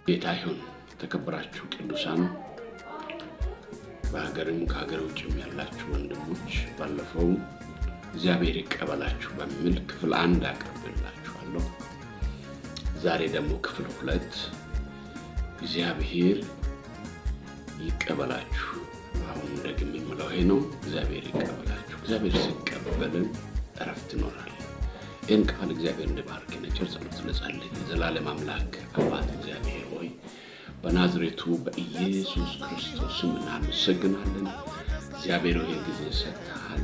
ጌታ ይሁን። የተከበራችሁ ቅዱሳን፣ በሀገርም ከሀገር ውጭም ያላችሁ ወንድሞች፣ ባለፈው እግዚአብሔር ይቀበላችሁ በሚል ክፍል አንድ አቅርቤላችኋለሁ። ዛሬ ደግሞ ክፍል ሁለት፣ እግዚአብሔር ይቀበላችሁ። አሁን ደግሜ የምለው ይሄ ነው። እግዚአብሔር ይቀበላችሁ። እግዚአብሔር ሲቀበልን እረፍት ይኖራል። ይህን ቃል እግዚአብሔር እንዲባርክ ነጭር ጸሎት ልጸልይ። የዘላለም አምላክ አባት እግዚአብሔር ሆይ፣ በናዝሬቱ በኢየሱስ ክርስቶስ ስም እናመሰግናለን። እግዚአብሔር ሆይ፣ ጊዜ ሰጥተሃል።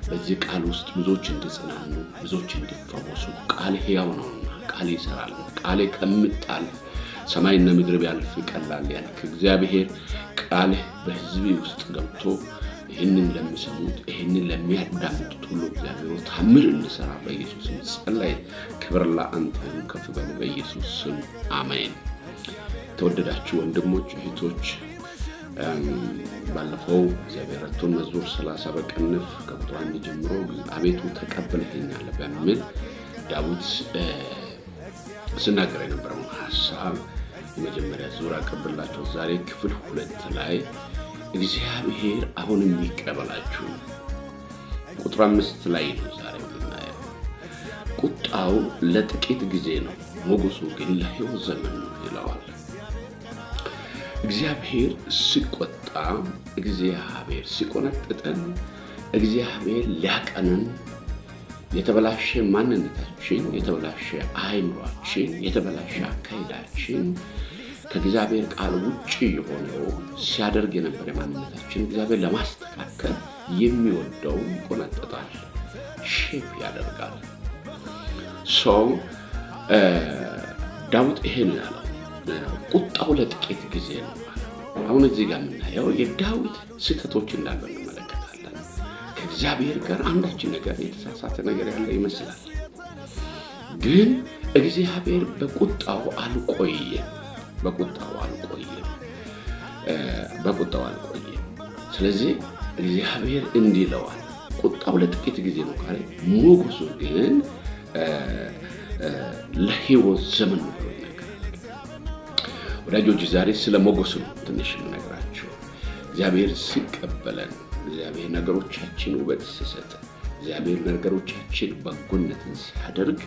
በዚህ ቃል ውስጥ ብዙዎች እንዲጽናኑ፣ ብዙዎች እንዲፈወሱ፣ ቃል ሕያው ነውና ቃል ይሰራል። ቃሌ ከምጣል ሰማይና ምድር ቢያልፍ ይቀላል ያልክ እግዚአብሔር፣ ቃልህ በሕዝብ ውስጥ ገብቶ ይህንን ለሚሰሙት፣ ይህንን ለሚያዳምጡት ሁሉ እግዚአብሔር ታምር እንሰራ በኢየሱስ ስም ጸለይ። ክብር ለአንተ ይሁን፣ ከፍ በል፣ በኢየሱስ ስም አሜን። ተወደዳችሁ ወንድሞች እህቶች፣ ባለፈው እግዚአብሔር ረድቶን መዝሙር 30 በቅንፍ ከቁጥር 1 ጀምሮ አቤቱ ተቀብለኸኛል በሚል ዳዊት ስናገር የነበረውን ሀሳብ የመጀመሪያ ዙር አቀብላቸው። ዛሬ ክፍል ሁለት ላይ እግዚአብሔር አሁንም ይቀበላችሁ፣ ቁጥር 5 ላይ ነው ዛሬ የምናየው። ቁጣው ለጥቂት ጊዜ ነው፣ ሞገሱ ግን ለሕይወት ዘመን ነው ይለዋል። እግዚአብሔር ሲቆጣ፣ እግዚአብሔር ሲቆነጥጠን፣ እግዚአብሔር ሊያቀነን፣ የተበላሸ ማንነታችን፣ የተበላሸ አእምሯችን፣ የተበላሸ አካሄዳችን፣ ከእግዚአብሔር ቃል ውጭ የሆነው ሲያደርግ የነበረ ማንነታችን እግዚአብሔር ለማስተካከል የሚወደው ይቆነጥጣል፣ shape ያደርጋል። So ዳዊት ይሄ ነው ያለው፣ ቁጣው ለጥቂት ጊዜ ነው። አሁን እዚህ ጋር የምናየው የዳዊት ስህተቶች እንዳሉ እንመለከታለን። ከእግዚአብሔር ጋር አንዳችን ነገር የተሳሳተ ነገር ያለ ይመስላል። ግን እግዚአብሔር በቁጣው አልቆየም። በቁጣው አልቆየም። በቁጣው አልቆየም። ስለዚህ እግዚአብሔር እንዲህ ይለዋል፣ ቁጣው ለጥቂት ጊዜ ነው ካለ ሞገሱ ግን ለሕይወት ዘመን ነው ብሎ ይናገራል። ወዳጆች፣ ዛሬ ስለ ሞገሱ ነው ትንሽ የምነግራችሁ። እግዚአብሔር ሲቀበለን፣ እግዚአብሔር ነገሮቻችን ውበት ሲሰጥ፣ እግዚአብሔር ነገሮቻችን በጎነትን ሲያደርግ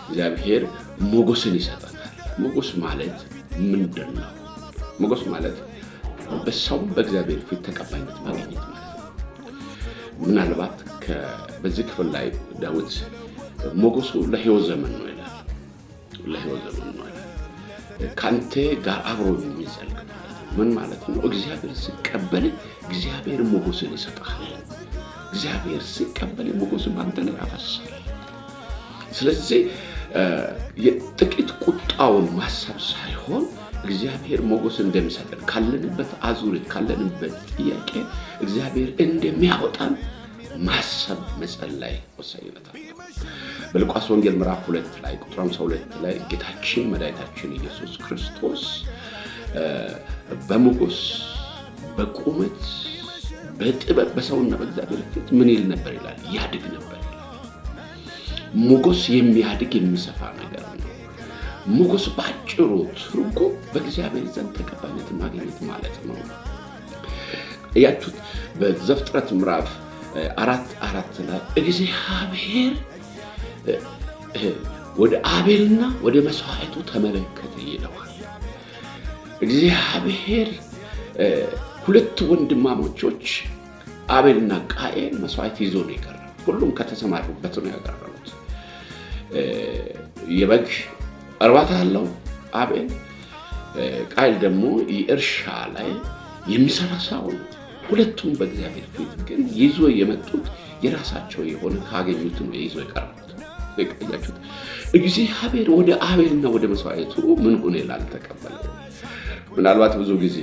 እግዚአብሔር ሞገስን ይሰጠናል። ሞገስ ማለት ምንድን ነው? ሞገስ ማለት በሰውም በእግዚአብሔር ፊት ተቀባይነት ማግኘት ማለት ነው። ምናልባት በዚህ ክፍል ላይ ዳዊት ሞገሱ ለሕይወት ዘመን ነው ይላል። ለሕይወት ዘመን ነው ይላል። ከአንተ ጋር አብሮ የሚዘልቅ ማለት ነው። ምን ማለት ነው? እግዚአብሔር ሲቀበል እግዚአብሔር ሞገስን ይሰጣል። እግዚአብሔር ሲቀበል ሞገስን በአንተ ላይ ያፈሳል። ስለዚህ የጥቂት ቁጣውን ማሰብ ሳይሆን እግዚአብሔር ሞገስ እንደሚሰጠን፣ ካለንበት አዙሪት፣ ካለንበት ጥያቄ እግዚአብሔር እንደሚያወጣን ማሰብ፣ መጸለይ ወሳኝነት አለው። በሉቃስ ወንጌል ምዕራፍ 2 ላይ ቁጥር 52 ላይ ጌታችን መድኃኒታችን ኢየሱስ ክርስቶስ በሞገስ፣ በቁመት፣ በጥበብ በሰውና በእግዚአብሔር ፊት ምን ይል ነበር ይላል? ያድግ ነበር ይላል። ሞገስ የሚያድግ፣ የሚሰፋ ነገር ነው። ሞገስ በአጭሩ ትርጉም በእግዚአብሔር ዘንድ ተቀባይነት ማግኘት ማለት ነው። እያችሁት በዘፍጥረት ምዕራፍ 4:4 ላይ እግዚአብሔር ወደ አቤልና ወደ መስዋዕቱ ተመለከተ ይለዋል። እግዚአብሔር ሁለት ወንድማማቾች አቤልና ቃኤል መስዋዕት ይዞ ነው የቀረበው። ሁሉም ከተሰማሩበት ነው ያቀረቡት። የበግ እርባታ አለው አቤል፣ ቃኤል ደግሞ የእርሻ ላይ የሚሰራ ሰው ነው። ሁለቱም በእግዚአብሔር ፊት ግን ይዞ የመጡት የራሳቸው የሆነ ካገኙት ነው ይዞ የቀረቡት። ያችሁት እግዚአብሔር ወደ አቤልና ወደ መስዋዕቱ ምን ሆነ ይላል? ተቀበለ። ምናልባት ብዙ ጊዜ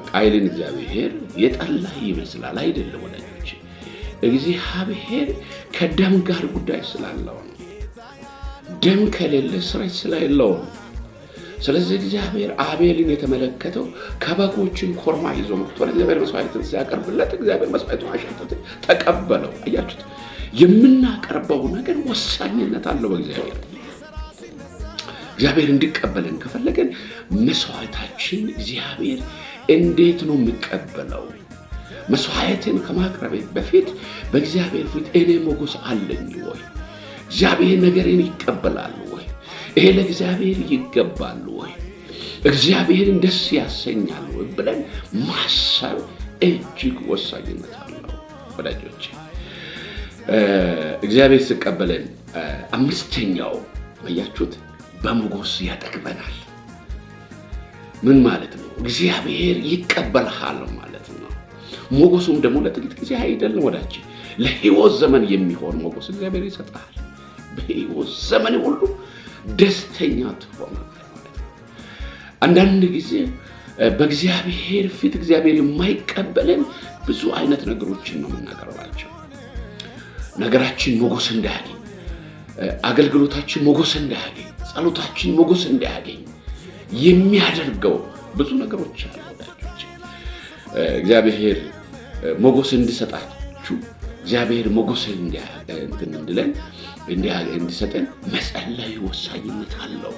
ቃኤልን እግዚአብሔር የጠላ ይመስላል። አይደለም ወዳጆች፣ እግዚአብሔር ከደም ጋር ጉዳይ ስላለው ነው። ደም ከሌለ ስርየት ስለሌለው ነው። ስለዚህ እግዚአብሔር አቤልን የተመለከተው ከበጎችን ኮርማ ይዞ መጥቶ ለእግዚአብሔር መስዋዕትን ሲያቀርብለት እግዚአብሔር መስዋዕቱን አሸተተ፣ ተቀበለው። አያችሁት? የምናቀርበው ነገር ወሳኝነት አለው በእግዚአብሔር። እግዚአብሔር እንዲቀበለን ከፈለገን መስዋዕታችን እግዚአብሔር እንዴት ነው የሚቀበለው? መስዋዕትን ከማቅረቤ በፊት በእግዚአብሔር ፊት እኔ ሞገስ አለኝ ወይ? እግዚአብሔር ነገሬን ይቀበላል ወይ? ይሄ ለእግዚአብሔር ይገባል ወይ? እግዚአብሔርን ደስ ያሰኛል ወይ ብለን ማሰብ እጅግ ወሳኝነት አለው ወዳጆች። እግዚአብሔር ሲቀበለን አምስተኛው አያችሁት፣ በሞገስ ያጠግበናል። ምን ማለት ነው? እግዚአብሔር ይቀበልሃል ማለት ነው። ሞገሱም ደግሞ ለጥቂት ጊዜ አይደለም ወዳጅ፣ ለሕይወት ዘመን የሚሆን ሞገስ እግዚአብሔር ይሰጥሃል። በሕይወት ዘመን ሁሉ ደስተኛ ትሆናለህ ማለት ነው። አንዳንድ ጊዜ በእግዚአብሔር ፊት እግዚአብሔር የማይቀበለን ብዙ አይነት ነገሮችን ነው የምናቀርባቸው። ነገራችን ሞገስ እንዳያገኝ፣ አገልግሎታችን ሞገስ እንዳያገኝ፣ ጸሎታችን ሞገስ እንዳያገኝ የሚያደርገው ብዙ ነገሮች አሉ ወዳጆች። እግዚአብሔር ሞገስ እንዲሰጣችሁ፣ እግዚአብሔር ሞገስ እንድለን እንዲሰጠን መጸለይ ወሳኝነት አለው።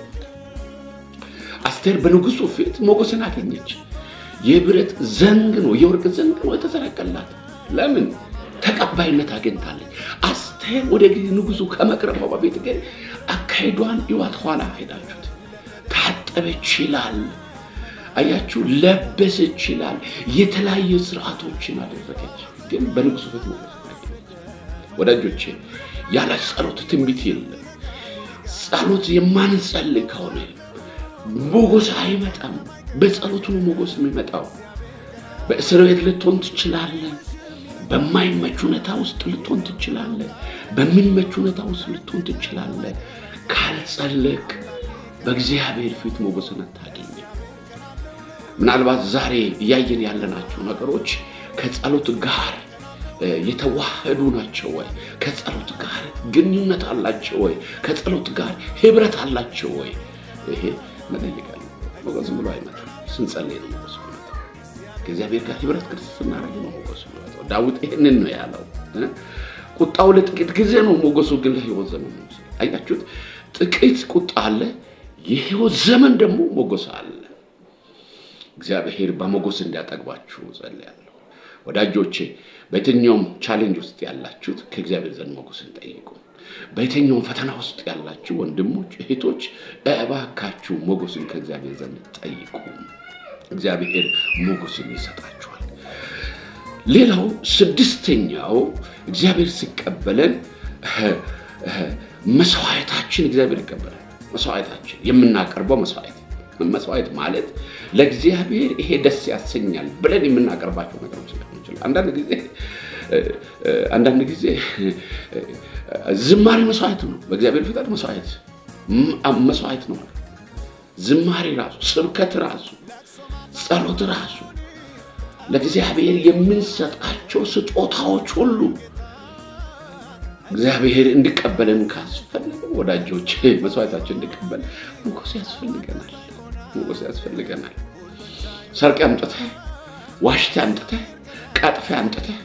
አስቴር በንጉሱ ፊት ሞገስን አገኘች። የብረት ዘንግ ነው፣ የወርቅ ዘንግ ነው የተዘረጋላት። ለምን? ተቀባይነት አግኝታለች። አስቴር ወደ ንጉሱ ከመቅረቧ በፊት ግን አካሄዷን ይዋት ኋላ ሄዳችሁት ታጠበች ይላል። አያችሁ፣ ለበሰች ይላል። የተለያየ ስርዓቶችን አደረገች፣ ግን በንጉሱ ፊት ሞገስ አገኘች። ወዳጆቼ፣ ያለ ጸሎት ትንቢት የለም። ጸሎት የማንጸልይ ከሆነ ሞገስ አይመጣም። በጸሎቱ ነው ሞገስ የሚመጣው። በእስር ቤት ልትሆን ትችላለህ። በማይመች ሁኔታ ውስጥ ልትሆን ትችላለህ። በሚመች ሁኔታ ውስጥ ልትሆን ትችላለህ። ካልጸለይክ በእግዚአብሔር ፊት ሞገስን አታገኝም። ምናልባት ዛሬ እያየን ያለናቸው ነገሮች ከጸሎት ጋር የተዋህዱ ናቸው ወይ? ከጸሎት ጋር ግንኙነት አላቸው ወይ? ከጸሎት ጋር ህብረት አላቸው ወይ? ይሄ መጠየቅ አለ። ሞገስ ዝም ብሎ አይመጣም። ስንጸልይ ነው ሞገስ የሚመጣው። ከእግዚአብሔር ጋር ህብረት ቅርስ ስናደርግ ነው ሞገስ የሚመጣው። ዳዊት ይህንን ነው ያለው። ቁጣው ለጥቂት ጊዜ ነው፣ ሞገሱ ግን ለህይወት ዘመን ነው። አያችሁት? ጥቂት ቁጣ አለ፣ የህይወት ዘመን ደግሞ ሞገስ አለ። እግዚአብሔር በሞገስ እንዲያጠግባችሁ ጸልያለሁ። ወዳጆቼ፣ በየትኛውም challenge ውስጥ ያላችሁት ከእግዚአብሔር ዘንድ ሞገስን ጠይቁ። በየትኛውም ፈተና ውስጥ ያላችሁ ወንድሞች፣ እህቶች፣ እባካችሁ ሞገስን ከእግዚአብሔር ዘንድ ጠይቁ። እግዚአብሔር ሞገስን ይሰጣችኋል። ሌላው ስድስተኛው እግዚአብሔር ሲቀበለን መስዋዕታችን እግዚአብሔር ይቀበላል። መስዋዕታችን፣ የምናቀርበው መስዋዕት። መስዋዕት ማለት ለእግዚአብሔር ይሄ ደስ ያሰኛል ብለን የምናቀርባቸው ነገሮች ሊሆን ይችላል። አንዳንድ ጊዜ ዝማሬ መስዋዕት ነው። በእግዚአብሔር ፊት መስዋዕት ነው። ዝማሬ ራሱ፣ ስብከት ራሱ፣ ጸሎት ራሱ፣ ለእግዚአብሔር የምንሰጣቸው ስጦታዎች ሁሉ እግዚአብሔር እንዲቀበለን ካስፈለገ ወዳጆች፣ መስዋዕታችን እንዲቀበል ሞገስ ያስፈልገናል። ሞገስ ያስፈልገናል። ሰርቀህ አምጥተህ፣ ዋሽተህ አምጥተህ፣ ቀጥፈህ አምጥተህ፣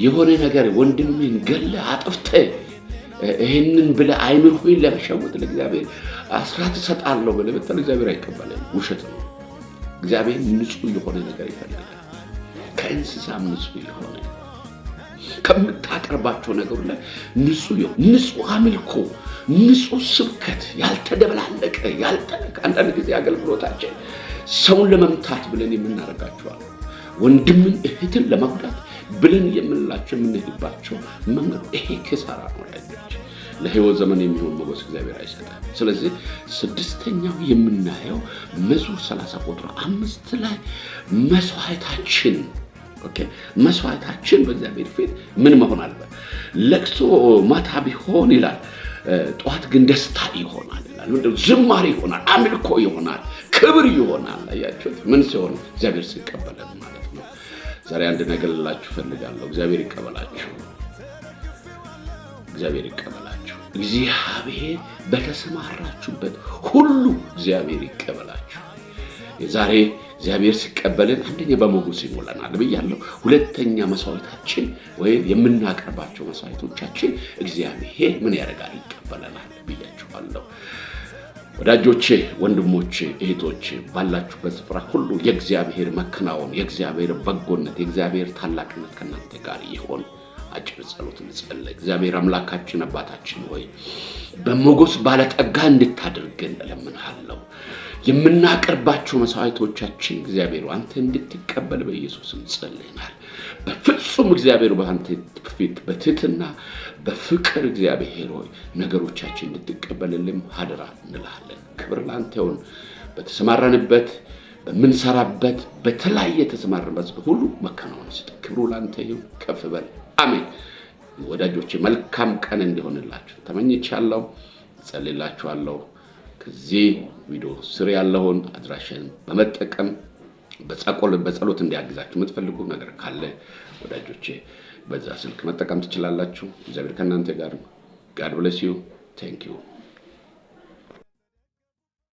የሆነ ነገር ወንድምህን ገለህ አጥፍተህ፣ ይህንን ብለህ አይምሮህን ለመሸወድ ለእግዚአብሔር አስራት እሰጣለሁ ብለህ ብትል እግዚአብሔር አይቀበልም። ውሸት ነው። እግዚአብሔር ንጹህ የሆነ ነገር ይፈልጋል። ከእንስሳም ንጹህ የሆነ፣ ከምታቀርባቸው ነገሩ ላይ ንጹህ ንጹህ አምልኮ፣ ንጹህ ስብከት፣ ያልተደበላለቀ፣ ያልተነካ። አንዳንድ ጊዜ አገልግሎታችን ሰውን ለመምታት ብለን የምናደርጋቸዋል። ወንድምን እህትን ለመጉዳት ብለን የምንላቸው የምንሄድባቸው መንገዱ ይሄ ኪሳራ ነው። ወዳጆች፣ ለህይወት ዘመን የሚሆን ሞገስ እግዚአብሔር አይሰጥም። ስለዚህ ስድስተኛው የምናየው መዝሙር 30 ቁጥር 5 ላይ መስዋዕታችን፣ okay፣ መስዋዕታችን በእግዚአብሔር ፊት ምን መሆን አለበት? ለቅሶ ማታ ቢሆን ይላል፣ ጠዋት ግን ደስታ ይሆናል ይላል። ምንድነው? ዝማሬ ይሆናል፣ አምልኮ ይሆናል፣ ክብር ይሆናል። አያችሁት? ምን ሲሆን? እግዚአብሔር ሲቀበለን ማለት ነው። ዛሬ አንድ ነገር ልላችሁ እፈልጋለሁ። እግዚአብሔር ይቀበላችሁ። እግዚአብሔር ይቀበላችሁ። እግዚአብሔር በተሰማራችሁበት ሁሉ እግዚአብሔር ይቀበላችሁ። ዛሬ እግዚአብሔር ሲቀበልን አንደኛ በሞገስ ይሞላናል ብያለሁ። ሁለተኛ መስዋዕታችን ወይም የምናቀርባቸው መስዋዕቶቻችን እግዚአብሔር ምን ያደርጋል? ይቀበለናል ብያችኋለሁ። ወዳጆቼ፣ ወንድሞቼ፣ እህቶቼ ባላችሁበት ስፍራ ሁሉ የእግዚአብሔር መከናወን፣ የእግዚአብሔር በጎነት፣ የእግዚአብሔር ታላቅነት ከእናንተ ጋር ይሆን። አጭር ጸሎት እንጸልይ። እግዚአብሔር አምላካችን አባታችን ሆይ፣ በሞገስ ባለጠጋ እንድታደርገን እለምንሃለሁ። የምናቀርባቸው መስዋዕቶቻችን እግዚአብሔር አንተ እንድትቀበል በኢየሱስም ጸልየናል። በፍጹም እግዚአብሔር በአንተ ፊት በትህትና በፍቅር እግዚአብሔር ሆይ ነገሮቻችን እንድትቀበልልን አደራ እንልሃለን። ክብር ለአንተ ይሁን። በተሰማራንበት፣ በምንሰራበት፣ በተለያየ የተሰማራንበት ሁሉ መከናወን ስጥ። ክብሩ ለአንተ ይሁን። ከፍ በል። አሜን። ወዳጆቼ፣ መልካም ቀን እንዲሆንላችሁ ተመኝቻለሁ። ጸልይላችኋለሁ። ከዚህ ቪዲዮ ስር ያለውን አድራሻን በመጠቀም በጸሎት እንዲያግዛችሁ የምትፈልጉ ነገር ካለ ወዳጆቼ በዛ ስልክ መጠቀም ትችላላችሁ። እግዚአብሔር ከእናንተ ጋር ነው። God bless you. Thank you.